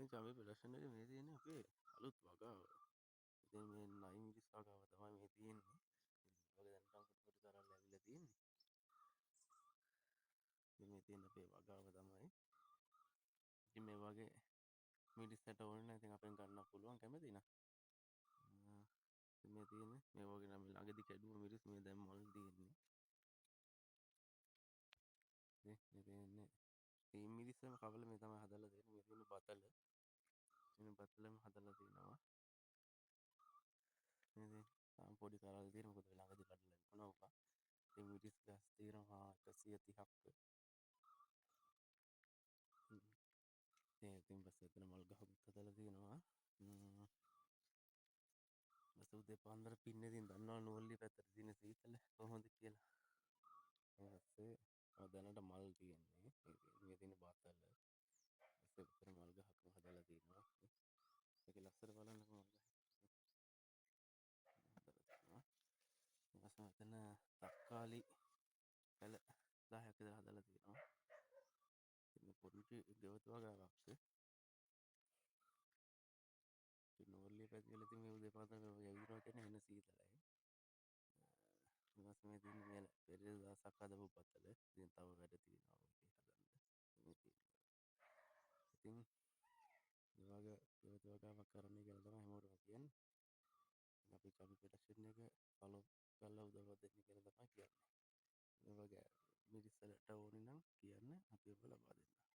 ඉතින් චමි ප්‍රොඩක්ෂන් එකේ මේ තියෙන්නේ අපේ අලුත් වගාව. ඉතින් මේ නයි මිරිස් වගාව තමයි මේ තියෙන්නේ. ඉතින් මේ වගේ දැන් පොඩි පොඩි කරල් ඇවිල්ලා තියෙන්නේ. ඉතින් මේ තියෙන අපේ වගාව තමයි. ඉතින් මේ වගේ මිරිස් ඇට ඕනේ නම් ඉතින් අපෙන් ගන්න පුළුවන් කැමති නම්. ඉතින් මේ තියෙන්නේ මේ වගේ නම් ළඟදි කැඩුව මිරිස් මේ දැන් මල් තියෙන්නේ. ඉතින් මේ තියෙන්නේ මේ මිරිස්සම කවල මේ තමයි හදලා තියෙන්නේ. මේ තියෙන්නේ බතල. මේ බතලම හදලා තියෙනවා. මේ තියෙන්නේ තාම පොඩි කරල් තියෙන, මොකද ළඟදි කඩලා විකුණා ඔක. ඉතින් මිරිස් ගස් තියෙනවා 130ක්. ඉතින් පස්සේ එතන මල් ගහකුත් හදලා තියෙනවා. බස් උදේ පාන්දර පින්නේ ඉතින් දන්නවා නුවරඑළිය පැත්තට තියෙන සීතල කොහොමද කියලා. ඊට පස්සේ දැනට මල් තියෙන්නේ. මේ තියෙන බතල. පස්සේ එතන මල් ගහක්ම හදලා තියෙනවා. ඒක ලස්සන බලන්නකෝ මල් ගහ. හදලා තියෙනවා. ඊට පස්සේ මෙතන තක්කාලි පැල 10ක් විතර හදලා තියෙනවා. ඉතින් පොඩි ගෙවතු වගාවක්. ඉතින් නුවරඑළිය පැත්තේ ඉතින් මේ උදේ පාන්දර මේ වගේ ඇවිදිනවා කියන්නේ එන සීතලයි. ඊට පස්සේ මේ තියෙන්නේ මේ පෙරේද දවසක් හදපු බතල. ඉතින් තව වැඩ තියෙනවා මේකේ හදන්න. මේ තියෙන්නේ. ඉතින් මේ වගේ ගෙවතු වගාවක් කරන්න කියලා තමයි හැමෝටම කියන්නේ. ඉතින් අපි චමි ප්‍රොඩක්ෂන් එක ෆලෝ කරලා උදව්වක් දෙන්න කියලා තමයි කියන්නේ. මේ වගේ මිරිස් වලට ඕනේ නම් කියන්න, අපි ඔබ ලබා දෙන්නම්.